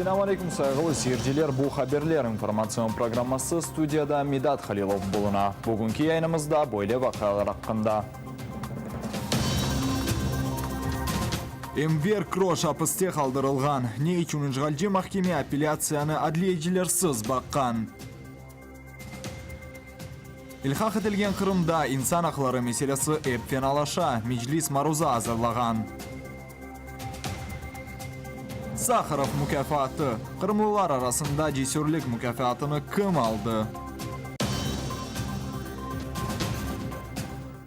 Selâm aleyküm, sayğılı seyirciler! Bu Haberler informatsion programması, studiyada Midat Halilov buluna. Bugünki yayınımızda böyle vaqialar aqqında. Enver Kroş apiste qaldırılğan. Ne içün işğalci mahkeme apellâtsiyanı adliyecilersiz baqqan? İlhaq etilgen Qırımda insan aqları meselesi ep fenalaşa, Meclis maruza azırlağan. Saharov mukâfatı, qırımlılar arasında cesürlik mukâfatını kim aldı?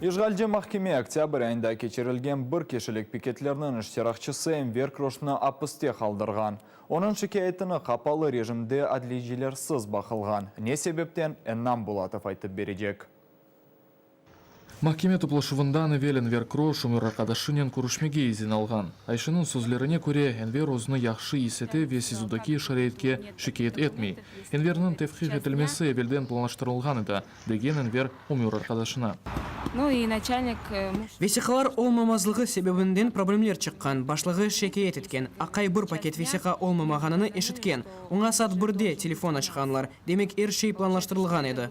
İşğalci mahkeme oktâbr ayında keçirilgen bir kişilik piketlerniñ iştirakçisi Enver Kroşnı apiste qaldırğan. Onıñ şikâyetini qapalı rejimde adliyecilersiz baqılğan. Ne sebepten, Ennam Bulatov aytıp berecek. Mahkeme toplaşuvından evel Enver Kroş ömür arqadaşınen körüşmege izin alğan. Ayşeniñ sözlerine köre, Enver özüni yahşı is ete ve SİZOdaki şaraitke şikâyet etmey. Enverniñ tevqif etilmesi evelden planlaştırılğan edi, degen Enver ömür arqadaşına. Vesiqalar olmamazlığı sebebinden problemler çıqqan, başlığı şikâyet etken. Aqay bir paket vesiqa olmamağanını eşitken. Oña saat birde telefon açqanlar. Demek, er şey planlaştırılğan edi.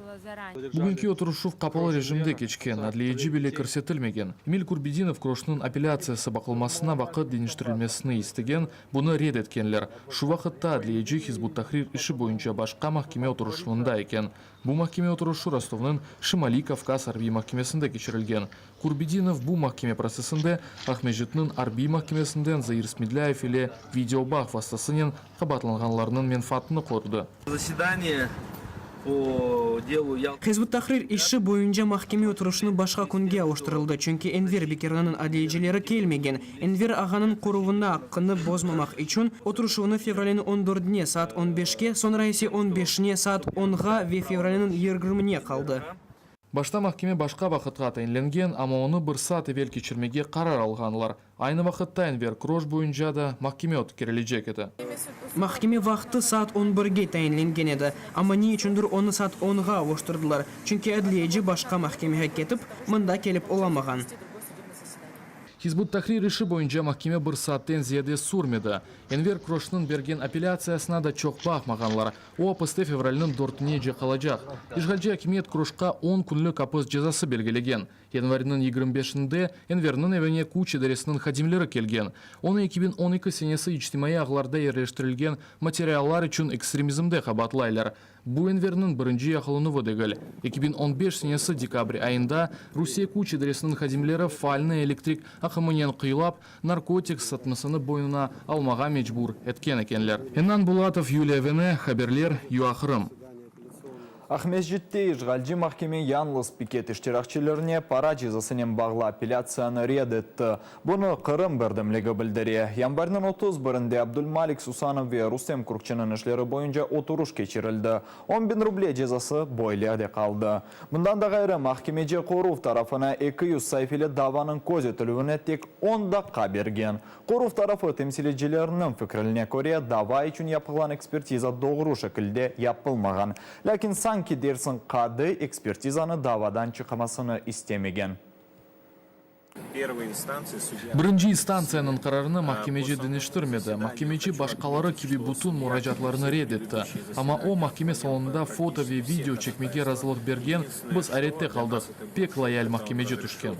Bugünki oturışuv qapalı rejimde keçken, adliyeci bile kirsetilmegen. Emil Kurbedinov Kroşnıñ apellâtsiyası baqılmasına vaqıt deñiştirilmesini istegen, bunı red etkenler. Şu vaqıtta adliyeci Hizb ut-Tahrir işi boyunca başqa mahkeme oturışuvında eken. Bu mahkeme oturışı Rostovnıñ Şimaliy Kavkaz arbiy mahkemesinde keçirilgen. Kurbedinov bu mahkeme protsessinde Aqmescitniñ arbiy mahkemesinden Zair Smedlâyev ile videobağ vastasınen qabaatlanğanlarnıñ menfaatını qorudı. Zasedaniye po delu Yalta. Hizb ut-Tahrir işi boyunca mahkeme oturışını başqa künge avuştırıldı, çünki Enver Bekirliniñ adliyecileri kelmegen. Enver ağanıñ qoruvına aqqını bozmamaq içün, oturışuvnı fevralniñ on dördüne saat on beşke, soñra ise on beşine saat onğa ve fevralniñ yigirmine qaldı. Başta mahkeme başqa vaqıtqa tayinlengen, amma onı bir saat evel keçirmege qarar alğanlar. Aynı vaqıtta Enver Kroş boyunca da mahkeme ötkerilecek edi. Mahkeme vaqtı saat on birge tayinlengen edi, amma ne içündir onı saat onğa avuştırdılar, çünki adliyeci başqa mahkemege ketip, mında kelip olamağan. Hizb ut-Tahrir işi boyunca mahkeme bir saatten ziyade sürmedi. Enver Kroşnıñ bergen apellâtsiyasına da çoq baqmağanlar. O, apiste fevralniñ dörtünece qalacaq. İşğalci akimiyet Kroşqa on künlük apis cezası belgilegen. Yanvarniñ 25-inde Enverniñ evine küç idaresiniñ hadimleri kelgen. Onı 2012 senesi içtimaiy ağlarda yerleştirilgen materiallar içün ekstremizmde qabaatlaylar. Bu Enverniñ birinci yaqalanuvı degil. 2015 senesi dekabr ayında Rusiye küç idaresiniñ hadimleri faalni elektrik aqımınen qıylap, narkotik satmasını boynuna almağa mecbur etken ekenler. Ennan Bulatov, Yuliya Vene, haberler, UA-Qırım. Aqmescitte işğalci mahkeme yañlız piket iştirakçilerine para cezasınen bağlı apellâtsiyanı red etti. Bunı Qırım birdemligi bildire. Yanvarniñ 31-nde Abdulmalik Susanov ve Rustem Kurkçiniñ işleri boyunca oturuş keçirildi. On biñ ruble cezası böyle de qaldı. Bundan da ğayrı, mahkemeci qoruv tarafına 200 saifeli davanıñ köz etilüvine tek on daqqa bergen. Qoruv tarafı temsilcileriniñ fikriline köre, dava içün yapılğan ekspertiza doğru şekilde yapılmağan. Lâkin sanki dersiñ qadı ekspertizanı davadan çıqmasını istemegen. Birinci instantsiyanıñ qararını mahkemeci deñiştirmedi. Mahkemeci başqaları kibi bütün muracaatlarnı red etti. Amma o, mahkeme salonında foto ve video çekmege razılıq bergen, biz ayrette qaldıq. Pek loyal mahkemeci tüşken.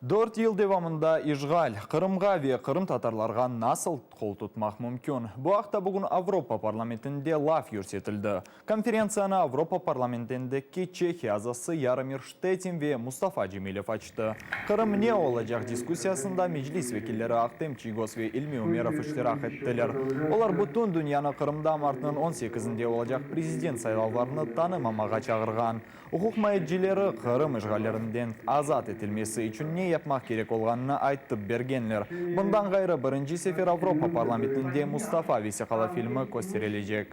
Dört yıl devamında işğal, Qırımğa ve qırımtatarlarğa nasıl qol tutmaq mümkün? Bu aqta bugün Avropa parlamentinde laf yürsetildi. Konferentsiyanı Avropa parlamentindeki Çehiya azası Yaromir Ştetin ve Mustafa Cemilev açtı. Qırım ne olacaq diskussiyasında Meclis vekilleri Ahtem Çiygoz ve İlmi Ümerov iştirak ettiler. Olar bütün dünyanı Qırımda martnıñ on sekizinde olacaq prezident saylavlarını tanımamağa çağırğan. Uquqmayetcileri Qırım işğallerinden azat etilmesi içün ne yapmaq kerek olğanını ayttıp bergenler. Bundan ğayrı, birinci sefer Avropa parlamentinde Mustafa vesiqalı filmi kösterilecek.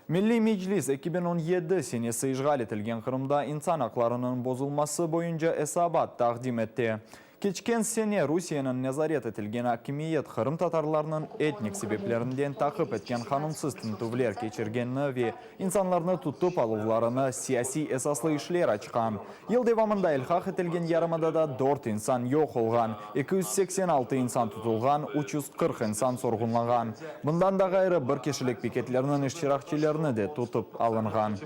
Milliy Meclis 2017 senesi işğal etilgen Qırımda insan aqlarınıñ bozulması boyunca esabat taqdim ete. Keçken sene Rusiyeniñ nezaret etilgen akimiyet qırımtatarlarnıñ etnik sebeplerinden taqip etken qanunsız tintüvler keçirgenini ve insanlarnı tutıp aluvlarını siyasiy esaslı işler açqan. Yıl devamında ilhaq etilgen yarımadada dört insan yoq olğan, 286 insan tutulğan, 340 insan sorğunlanğan. Bundan da ğayrı, bir kişilik piketlerniñ iştirakçilerini de tutıp alınğan.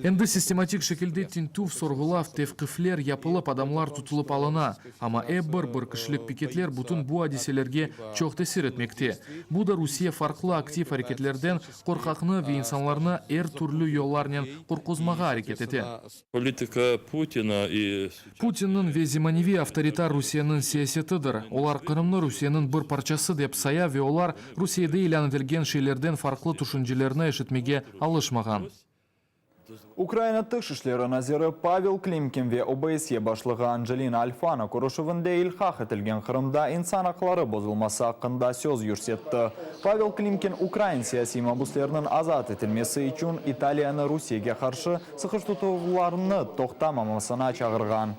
Endi sistematik şekilde tintüv, sorğulav, tevqifler yapılıp, adamlar tutulıp alına. Amma ep bir bir kişilik piketler bütün bu adiselerge çoq tesir etmekte. Bu da Rusiye farqlı aktiv areketlerden qorqaqnı ve insanlarnı er türlü yollarnen qorquzmağa areket ete. Politika Putina i. Putinniñ ve zemaneviy avtoritar Rusiyeniñ siyasetidir. Olar Qırımnı Rusiyeniñ bir parçası dep saya ve olar Rusiyede ilân etilgen şeylerden farqlı tüşüncelerni eşitmege alışmağan. Ukraina Tış işleri naziri Pavel Klimkin ve OBSYE başlığı Angelina Alfano körüşüvinde ilhaq etilgen Qırımda insan aqları bozulması aqqında söz yürsetti. Pavel Klimkin ukrain siyasiy mabuslerniñ azat etilmesi içün İtaliyanı Rusiyege qarşı sıqıştutuvlarnı toqtamamasına çağırğan.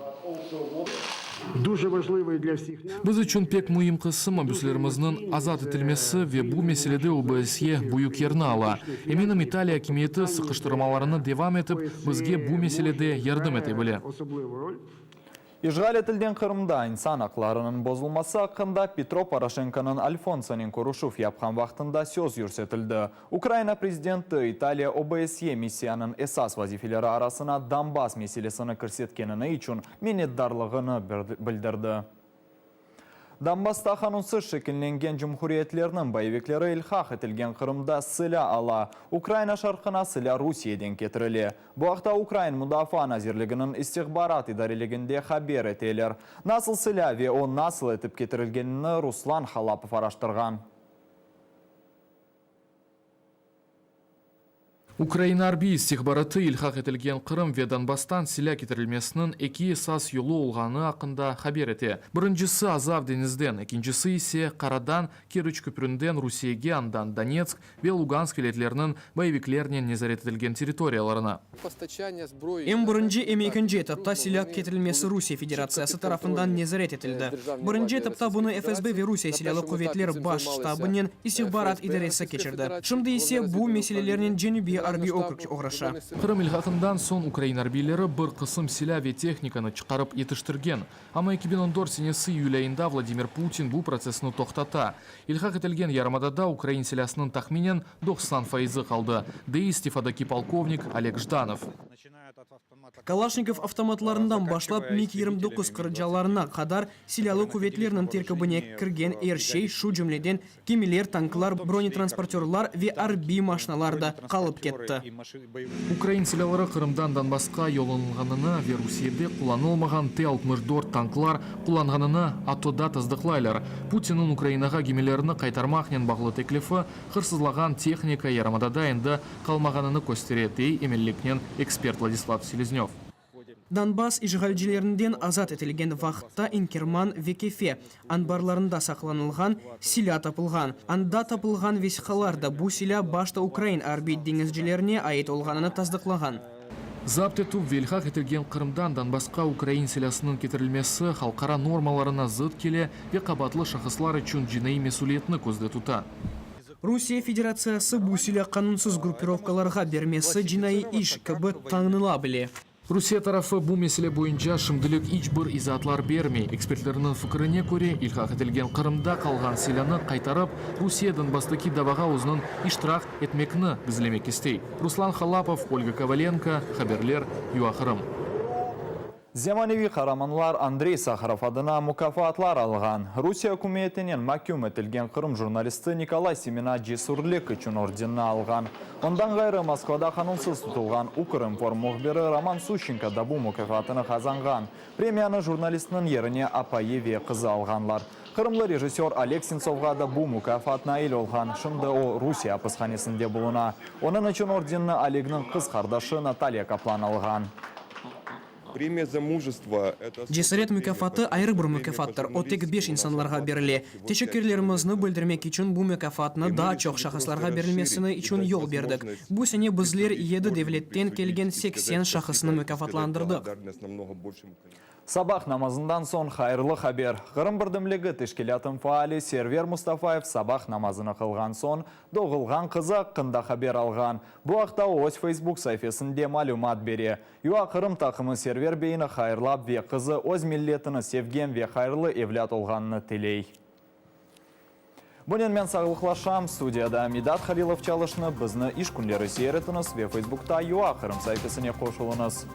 Biz içün pek müim qısım, mabüslerimizniñ azat etilmesi ve bu meselede OBSYE büyük yerni ala. Eminim, İtaliya akimiyeti sıqıştırmalarını devam etip, bizge bu meselede yardım ete bile. İşğal etilgen Qırımda insan aqlarınıñ bozulması aqqında Petro Poroşenkonıñ Alfonsonen körüşüv yapqan vaqtında söz yürsetildi. Ukraina prezidenti İtaliya OBSYE missiyanıñ esas vazifeleri arasına Donbass meselesini kirsetkenini içün minnetdarlığını bildirdi. Donbassta qanunsız şekillengen cumhuriyetlerniñ boyevikleri ilhaq etilgen Qırımda silâ ala, Ukraina şarqına silâ Rusiyeden ketirile. Bu aqta Ukrain Mudafaa nazirliginiñ istihbarat idareliginde haber eteler. Nasıl silâ ve o nasıl etip ketirilgenini Ruslan Halapov araştırğan. Ukraina arbiy istihbaratı ilhaq etilgen Qırım ve Donbasstan silâ ketirilmesiniñ eki esas yolu olğanı aqqında haber ete. Birincisi Azav deñizden, ekincisi ise qaradan Keriç köpründen Rusiyege, andan Donetsk ve Lugansk vilâyetleriniñ boyeviklernen nezaret etilgen territoriyalarına. Em birinci, em ekinci etapta silâ ketirilmesi Rusiye Federatsiyası tarafından nezaret etildi. Birinci etapta bunı FSB ve Rusiye Silâlı quvetler Baş ştabınen istihbarat idaresi keçirdi. Şimdi ise bu meselelernen Cenübiy arbiy okrug oğraşa. Qırım ilhaqından soñ ukrain arbiyleri bir qısım silâ ve tehnikanı çıqarıp yetiştirgen. Amma 2014 senesi iyül ayında Vladimir Putin bu protsessni toqtata. İlhaq etilgen yarımadada ukrain silâsınıñ tahminen 90 faizi qaldı, dey istifadaki polkovnik Oleg Jdanov. Kalaşnikov avtomatlarından başlap MiG 29 qırıcalarına qadar silâlı quvetlerniñ terkibine kirgen er şey, şu cümleden gemiler, tanklar, bronetransportörlar ve arbiy maşinalar da qalıp ketti. Ukrain silâları Qırımdan Donbassqa yollanılğanını ve Rusiyede qullanılmağan T 64 tanklar qullanğanını ATOda tasdıqlaylar. Putinniñ Ukrainağa gemilerini qaytarmaqnen bağlı teklifi hırsızlağan tehnika yarımadada endi qalmağanını köstere, dey eminliknen ekspert Vladislav Seleznöv. Donbass işğalcilerinden azat etilgen vaqıtta İnkerman ve Kefe anbarlarında saqlanılğan silâ tapılğan. Anda tapılğan vesiqalar da bu silâ başta ukrain arbiy deñizcilerine ait olğanını tasdıqlağan. Zapt etüv ve ilhaq etilgen Qırımdan Donbassqa ukrain silâsınıñ ketirilmesi halqara normalarına zıt kele ve qabaatlı şahıslar içün cinaiy mesüliyetni közde tuta. Rusiye Federatsiyası bu silâ qanunsız gruppirovkalarğa bermesi cinaiy iş kibi tanıla bile. Rusiye tarafı bu mesele boyunca şimdilik iç bir izaatlar bermey. Ekspertlerniñ fikirine köre, ilhaq etilgen Qırımda qalğan silânı qaytarıp, Rusiye Donbasstaki davağa özüniñ iştirak etmekni gizlemek istey. Ruslan Halapov, Olga Kovalenko, haberler, UAQırım. Zemaneviy qaramanlar Andrey Saharov adına mukâfatlar alğan. Rusiye ükümetinen maküm etilgen Qırım jurnalisti Nikolay Semena Cesürlik içün ordenini alğan. Ondan ğayrı, Moskvada qanunsız tutulğan Ukrinform mühbiri Roman Suşçenko da bu mukâfatını qazanğan. Premiyanı jurnalistniñ yerine apayı ve qızı alğanlar. Qırımlı rejissör Oleg Sentsovğa da bu mukâfat nail olğan, şimdi o Rusiye apishanesinde buluna. Onıñ içün ordenni Olegniñ qız qardaşı Natalya Kaplan alğan. Премия за мужество – это Cesaret mukâfatı ayrı bir mukâfattır, o tek beş insanlarğa berile. Teşekkürlerimizni bildirmek içün bu mukâfatnı daa çoq şahıslarğa berilmesini içün yol berdik. Bu sene bizler yedi devletten kelgen 80 şahısnı mukâfatlandırdıq. Sabah namazından soñ hayırlı haber. Qırım birdemligi teşkilâtınıñ faali Server Mustafayev sabah namazını qılğan soñ doğulğan qızı aqqında haber alğan. Bu aqta o öz Facebook saifesinde malümat bere. UA Qırım taqımı Server beyni hayırlap ve qızı öz milletini sevgen ve hayırlı evlât olğanını tiley. Bunen men sağlıqlaşam. Studiyada Midat Halilov çalıştı. Bizni iş künleri seyir etiñiz ve Facebookta UA Qırım saifesine qoşulıñız.